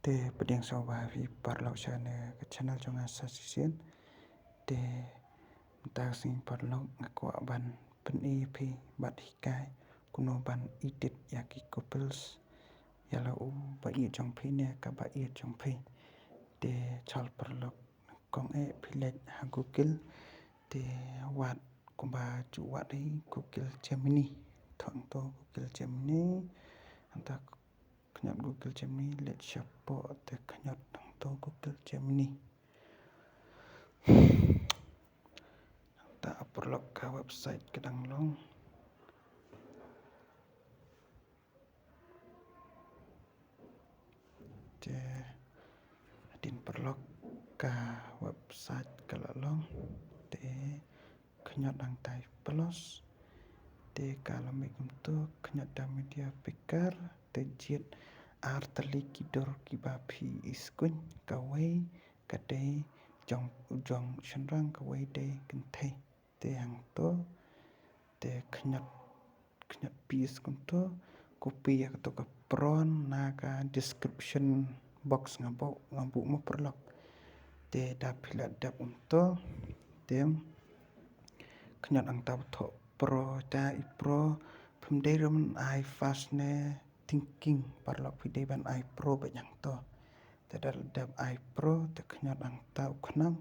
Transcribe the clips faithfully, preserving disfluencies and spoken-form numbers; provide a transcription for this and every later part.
Te pdiang sngewbha ïa phi paralok sha kane ka channel jong nga sa shisien. Te mynta ka sngi paralok nga kwah ban pyni ïa phi bad hikai kumno ban edit ïa ki couples ïa la u ba ïeit jong phi ne kaba ïeit jong phi. Te chal paralok, kong eh phi leit ha Google. Te wad kumba ju wad hi Google Gemini. Thok to Google Gemini. Hangta khñiot Google Gemini, leit shapoh te khñiot hangto Google Gemini. Hangta paralok ka website ka dang long. Te hadien paralok ka website ka la long. Te khñiot hangtai plus. Te ka la mih kumto, khñiot da media picker, te jied ar tylli ki dur kiba phi iskuin, kawei ka dei jong, jong shynrang, kawei dei kynthei. Te hangto, te khñiot, khñiot paste kumto, copy ïa kato ka prompt na ka description box nga buh, nga buh mo paralok. Te da phi la dep kumto, te khñiot hangta ba thoh pro, ta i pro, phim dei ruh ban ai fast ne thinking paralok, phi dei ban ai pro beit hangto. Te da la dep ai pro, te khñiot hangta u khnam.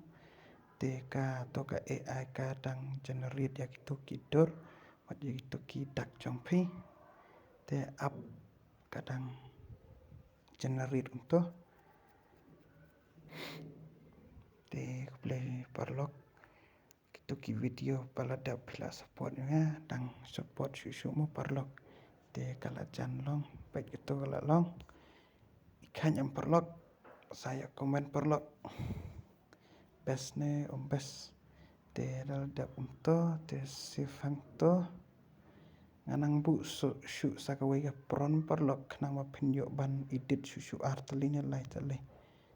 Te kato ka A I ka dang generate ïa kito ki dur bad ïa kito ki dak jong phi. Te ap ka dang generate kumto. Te khublei paralok. Kito ki video ba la dep phi la support ïa nga, dang support shuh shuh mo paralok. Te ka la jan long, peit kito ka la long. I kham em paralok, sa ïa comment paralok. Best ne ym best. Te da la dep kumto, te save hangto. Nga nang buh shuh shuh sa kawei ka prompt paralok, khnang ba phin ïoh ban edit shuh shuh ar tylli ne lai tylli.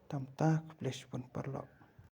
Te mynta khublei shibun paralok.